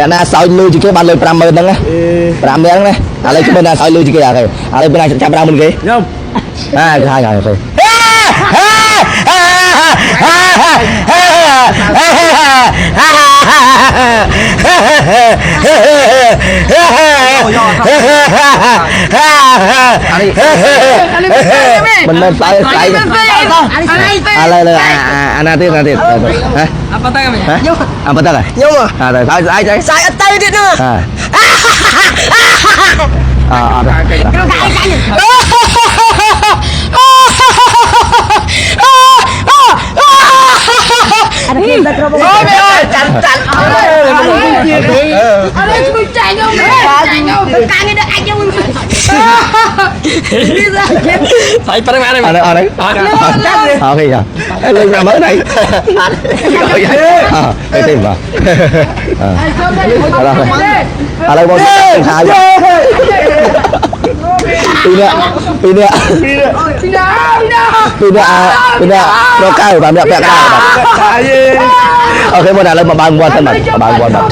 អ្នកណាសោយលុយជាងគេបានលុយ50000ហ្នឹងណា5នាក់ហ្នឹងណាឥឡូវគឺណាសោយលុយជាងគេអាគេឥឡូវពីណាចាប់ដើមមុនគេ ខ្ញុំ អាគេហើយហើយគេមិនមែនស្អីស្អីឥឡូវអាណាទៀតណាទៀតហ៎ អបតើ ហ៎អាប៉ុណ្្នឹងហ៎ ខ្ញុំ អាតែស្អីស្អីស្អី សាយអត់ទៅទៀតនោះ អាអអត់ទេ ក្រុមកាយកាយអូយអូយចាន់ចាន់អើយ អរជួយចាញ់ខ្ញុំចាញ់ខ្ញុំ កាយនេះដល់អាចខ្ញុំ ស្អីប្រឹងអានេះ អត់ទេអត់ទេអូខេចាលេង50000ហើយអើទេបាទឥឡូវបងខាយពីនេះពីនេះ ពីណាពីណា ពីនេះពីនេះរកកៅបាទអ្នកពាក់កៅបាទ ខាយ អូខេមកឥឡូវមកបើកវត្តសិនបាទបើកវត្តបាទ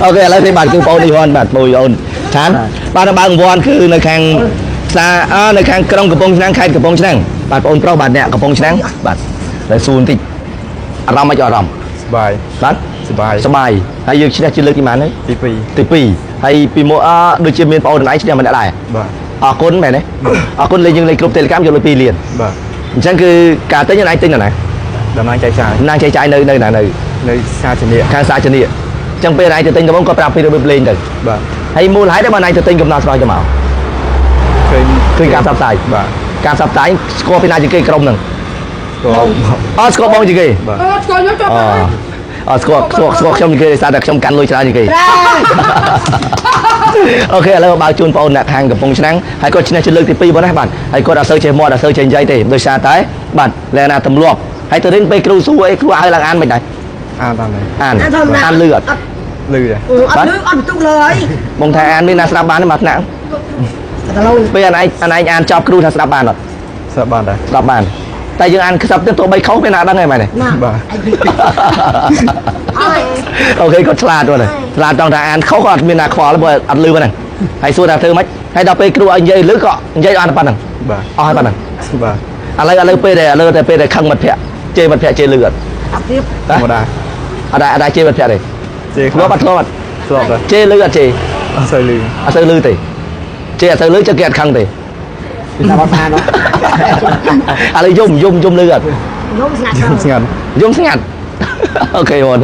អូខេឥឡូវនេះបាទគឺបងនេះហនបាទបងអូនឆានបាទបើកវត្តគឺនៅខាងផ្សារនៅខាងក្រុងកំពង់ឆ្នាំងខេត្តកំពង់ឆ្នាំងបាទបងប្រុសបាទអ្នកកំពង់ឆ្នាំងបាទតែសួរបន្តិចអារម្មណ៍មិនអារម្មណ៍ សបាយ បាទ សបាយ សបាយហើយយើងឈ្នះជាលើកទីប៉ុន្មានហើយ ទី2 ទី2ហើយពីមកអដូចជាមានបងអូនឯងឈ្នះម្នាក់ដែរ បាទ អរគុណមែនទេអរគុណលេងយើងលេងគ្រប់ Telegram យកលុយ2លាន បាទ អញ្ចឹងគឺការទិញឯងទិញនៅណា តំណាងចែកចាយ ណាងចែកចាយនៅនៅណានៅ នៅសាធារណៈ ខាងសាធារណៈអញ្ចឹងពេលឯងទៅទិញដំបូងគាត់ប្រាប់ពីរបៀបលេងទៅ បាទ ហើយមូលហេតុដែលបានឯងទៅទិញកំណត់ស្រោចទៅមក ឃើញ ឃើញការផ្សព្វផ្សាយ បាទ ការផ្សព្វផ្សាយស្គាល់ពីណាជាងគេក្រុមហ្នឹង ក៏ អត់ស្គាល់បងជាងគេ បាទ អឺស្គាល់ខ្ញុំចុះ អអត់ស្គាល់ស្គាល់ស្គាល់ខ្ញុំជាងគេដោយសារតែខ្ញុំកាន់លុយច្រើនជាងគេអូខេឥឡូវបើជូនបងអូនអ្នកខាងកំពង់ឆ្នាំងហើយគាត់ឈ្នះជាលើកទី2បងណាបាទហើយគាត់អត់សូវចេះមាត់អត់សូវចេះនិយាយទេដោយសារតែបាទលក្ខណៈទម្លាប់ហើយទៅរៀនពេលគ្រូសួរអីគ្រូឲ្យឡើងអានមិនដែរ អានតាមនេះ អានអានលឺអត់ លឺដែរ អត់លឺអត់បន្ទុកលើហើយ បងថាអានមានណាស្ដាប់បានទេមកថ្នាក់ តឡូវ ពេលអានឯងអានឯងអានចប់គ្រូថាស្ដាប់បានអត់ ស្ដាប់បានដែរ ស្ដាប់បានតែយើងអានខ្សឹបទៅទោះបីខុសពេលណាដឹងហើយមែនទេ ណា បាទ អើយ អូខេគាត់ឆ្លាតគាត់ឆ្លាតចង់ថាអានខុសគាត់អត់មានណាខ្វល់ព្រោះអត់លឺហ្នឹងហើយសួរថាធ្វើម៉េចហើយដល់ពេលគ្រូឲ្យនិយាយលឺក៏និយាយអត់ប៉ុណ្ណឹង បាទ អស់ហើយប៉ុណ្ណឹង បាទ ឥឡូវពេលដែលឥឡូវតែពេលដែលខឹងមិត្តភក្តិជេរមិត្តភក្តិជេរលឺអត់ អត់ទៀត ធម្មតា អត់ដែរអត់ដែរជេរមិត្តភក្តិទេ ជេរ ធ្លាប់អត់ធ្លាប់អត់ ធ្លាប់ដែរ ជេរលឺអត់ជេរ អត់សូវលឺ អត់សូវលឺទេជេរអត់សូវលឺចឹងគេអត់ខឹងទេ តែអត់បាន ឥឡូវយំយំយំលឺអត់ ខ្ញុំស្ងាត់ ស្ងាត់ យំស្ងាត់អូខេបង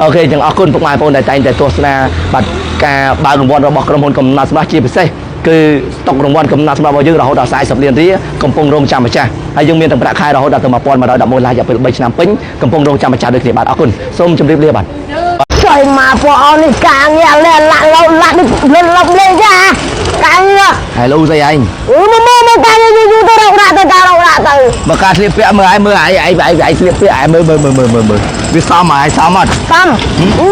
អូខេចឹងអរគុណពុកម៉ែបងប្អូនដែលតែងតែទស្សនាបាទការបើករង្វាន់របស់ក្រុមហ៊ុនកំណត់សម្រាប់ជាពិសេសគឺស្តុករង្វាន់កំណត់សម្រាប់របស់យើងរហូតដល់40លានរៀលកំពុងរងចាំម្ចាស់ហើយយើងមានទាំងប្រាក់ខែរហូតដល់ទៅ1111លានរយៈពេល3ឆ្នាំពេញកំពុងរងចាំម្ចាស់ដូចគ្នាបាទអរគុណសូមជម្រាបលាបាទ ចុយមកពួកអូននេះកាងារលែលាក់លោលាក់នេះលលប់លេងចាកាងារ ហេឡូស្អីឯង អឺមកមកមកកាងារយូរយូរទៅរករ៉ាទៅការរករ៉ាទៅ មកការស្លៀកពាក់មើលឯងមើលឯងឯងឯងឯងស្លៀកពាក់ឯងមើលមើលមើលមើលមើលមើលវាសមឯងសមអត់ សំ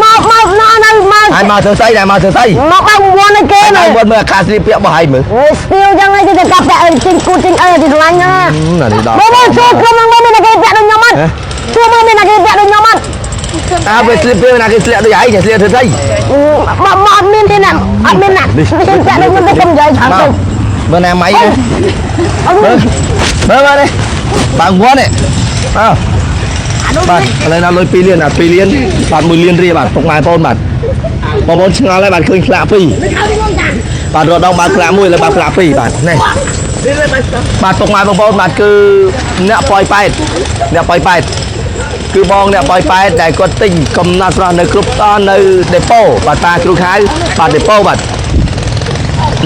មកមកណនៅមក ឯងមកធ្វើស្អីដែរមកធ្វើស្អី មកបើកវត្តឲ្យគេ ឯ មើល ងវត្តមើលអាការស្លៀកពាក់របស់ឯងមើល អេស្ទៀវចឹងឯងគេទៅកាប់ពាក់ទិញគូទិញអីទីឡាញ់ណា ណានេះដល់ មើលមើលជួក្រុមហ្នឹងមើលមានតែគេពាក់ដូចខ្ញុំអត់ជួមើលមានតែគេពាក់ដូចខ្ញុំអត់ អើវាស្លៀកពាក់ណាគេស្លៀកដូចឯងស្លៀកធ្វើស្អី មកមកអត់មានទេណាអត់មានណាគេពាក់ដូចខ្ញុំទៅកុំនិយាយច្រើនទៅ មើលណាម៉ៃណា អត់ មើលមើលមើលនេះបើងវត្តនេះអើបាទឥឡូវណាលុយ2លានអា2លានបាទ1លានរៀលបាទពុកម៉ែបងបាទបងប្អូនឆ្ងល់ហើយបាទឃើញផ្លាក2បាទរត់ដងបាទផ្លាក1លើបាទផ្លាក2បាទនេះបាទពុកម៉ែបងប្អូនបាទគឺអ្នកប៉យប៉ែតអ្នកប៉យប៉ែតគឺបងអ្នកប៉យប៉ែតដែលគាត់ទិញកំណត់ស្រស់នៅគ្រប់តនៅដេប៉ូបាទតាគ្រូខៅបាទដេប៉ូបាទ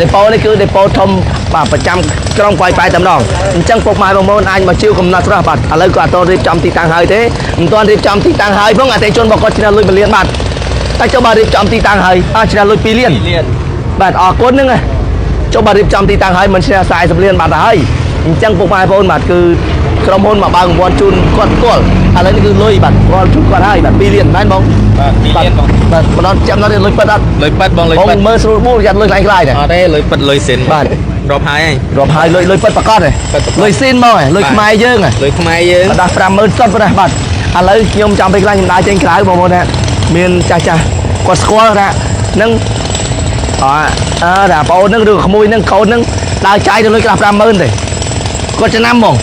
ដេប៉ូនេះគឺដេប៉ូធំបាទប្រចាំក្រុងប៉ោយប៉ែតតែម្ដងអញ្ចឹងពុកម៉ែបងប្អូនអាចមកជាវកំណត់ស្រស់បាទឥឡូវគាត់អត់ទាន់រៀបចំទីតាំងហើយទេមិនទាន់រៀបចំទីតាំងហើយផងអតិជនរបស់គាត់ឈ្នះលុយ1លានបាទតែចុះបើរៀបចំទីតាំងហើយអស់ឈ្នះលុយ2លាន លាន បាទអរគុណហ្នឹងណាចុះបើរៀបចំទីតាំងហើយមិនឈ្នះ40លានបាទទៅហើយអញ្ចឹងពុកម៉ែបងប្អូនបាទគឺក្រុមហ៊ុនមកបើករង្វាន់ជូនគាត់ផ្ទាល់ឥឡូវនេះគឺលុយបាទគាត់ជូនគាត់ហើយបាទ2លានមែនបង បាទ2លានបង បាទម្ដងចាំដល់លុយពិតអត់ លុយប៉ិតបងលុយ បង ប៉ិត មើលស្រួលបួលយ៉ាត់លុយខ្លាំងខ្លាយដែរ អត់ទេលុយប៉ិតលុយសិន បាទ រាប់ហើយហើយ រាប់ហើយលុយលុយពិតប្រកបទេ ពិតប្រាកដ លុយស៊ីនមកហ៎លុយខ្មែរយើងហ៎ លុយខ្មែរយើង បាទដល់50000សុទ្ធប៉ុណ្ណាបាទឥឡូវខ្ញុំចាំពេលខ្លះខ្ញុំដើរចេញក្រៅបងប្អូនណាមានចាស់ចាស់ គាត់ស្គាល់ថានឹងអអើថាបងអូននឹងឬក្មួយនឹងកូននឹងដើរចាយទៅលុយខ្លះ50000ទេគាត់ចំណាំហ្មង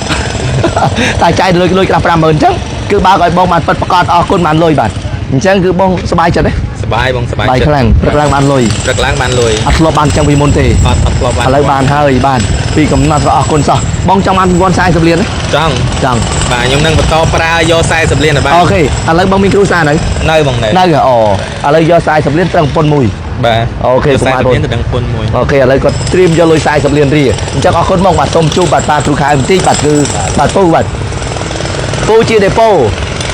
តែចាយទៅលុយលុយខ្លះ50000អញ្ចឹងគឺបើកឲ្យបងបានពិតប្រកបអរគុណបានលុយបាទអញ្ចឹងគឺបងសប្បាយចិត្តទេ សប្បាយបងសប្បាយចិត្ត បាយខ្លាំងព្រឹកឡើងបានលុយ ព្រឹកឡើងបានលុយ អត់ធ្លាប់បានអញ្ចឹងពីមុនទេ អត់អត់ធ្លាប់បាន ឥឡូវបានហើយបាទពីកំណត់របស់អរគុណសោះបងចង់បាន40លានទេ ចង់ ចង់ បាទខ្ញុំនឹងបន្តប្រើយក40លានឲ្យបាន OK ឥឡូវបងមានគ្រួសារនៅ នៅបងនៅ នៅអូឥឡូវយក40លានត្រឹមប៉ុនមួយ បាទ OK យក ពុកម៉ែបង 40លានទៅដឹងពុនមួយ OK ឥឡូវគាត់ត្រៀមយកលុយ40លានរៀលអញ្ចឹងអរគុណមកបាទសូមជួបបាទប៉ាគ្រូខែបន្តិចបាទគឺបាទពូបាទពូជាដេប៉ូ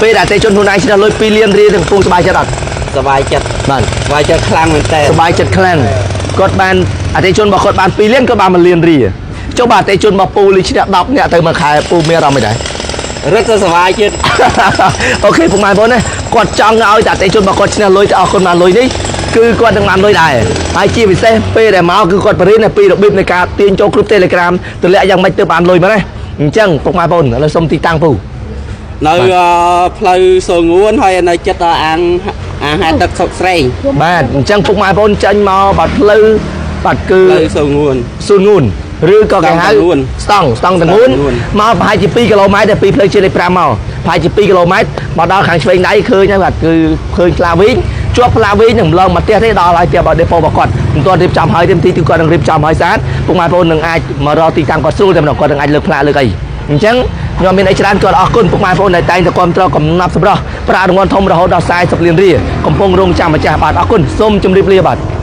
ពេលដែលអតិជនខ្លួនឯងឈ្នះលុយ2លានរៀលទាំងពូសប្បាយចិត្តអត់ សប្បាយចិត្ត បាទ សប្បាយចិត្តខ្លាំងមែនតើ សប្បាយចិត្តខ្លាំងគាត់បានអតិជនរបស់គាត់បាន2លានគាត់បាន1លានរៀលចុះបាទអតិជនរបស់ពូលីឈ្នះ10នាក់ទៅមួយខែពូមានអារម្មណ៍មិនដែរ រឹតទៅសប្បាយចិត្ត OK ពុកម៉ែបងប្អូនណាគាត់ចង់ឲ្យតែអតិជនរបស់គាត់ឈ្នះលុយទៅអរគុណបានលុយនេះគឺគាត់នឹងបានលុយដែរហើយជាពិសេសពេលដែលមកគឺគាត់បរិញ្ញាពីរបៀបនៃការទាញចូលក្រុម Telegram ទម្លាក់យ៉ាងម៉េចទៅបានលុយមកណាអញ្ចឹងពុកម៉ែបងប្អូនឥឡូវសុំទីតាំងពូ នៅផ្លូវសូងួនហើយនៅចិត្តដល់អាងអាងហែទឹកសុកស្រេង បាទអញ្ចឹងពុកម៉ែបងប្អូនចេញមកបាទផ្លូវបាទគឺ ផ្លូវសូងួន ស៊ូនងូនឬក៏គេហៅ ស្តង់ ស្តង់ស្តង់តងូន ស្តង់តងូន មកប្រហែលជា2គីឡូម៉ែត្រតែពីផ្លូវជាតិលេខ5មកប្រហែលជា2គីឡូម៉ែត្រមកដល់ខាងឆ្វេងដៃឃើញហើយបាទគឺឃើញផ្លាវិញជាប់ផ្លាវិញនឹងម្លងមកផ្ទះទេដល់ហើយផ្ទះរបស់ដេប៉ូរបស់គាត់មិនទាន់រៀបចំហើយទេទីទីគាត់នឹងរៀបចំហើយស្អាតពុកម៉ែបងប្អូននឹងអាចមករកទីតាំងគាត់ស្រួលតែម្ដងគាត់នឹងអាចលើកផ្លាកលើកអីអញ្ចឹងខ្ញុំមានអីច្រើនគាត់អរគុណពុកម៉ែបងប្អូនដែលតែងតែគាំទ្រកំណប់សម្រស់ប្រាក់រង្វាន់ធំរហូតដល់40លានរៀលកំពុងរងចាំម្ចាស់បាទអរគុណសូមជម្រាបលាបាទ។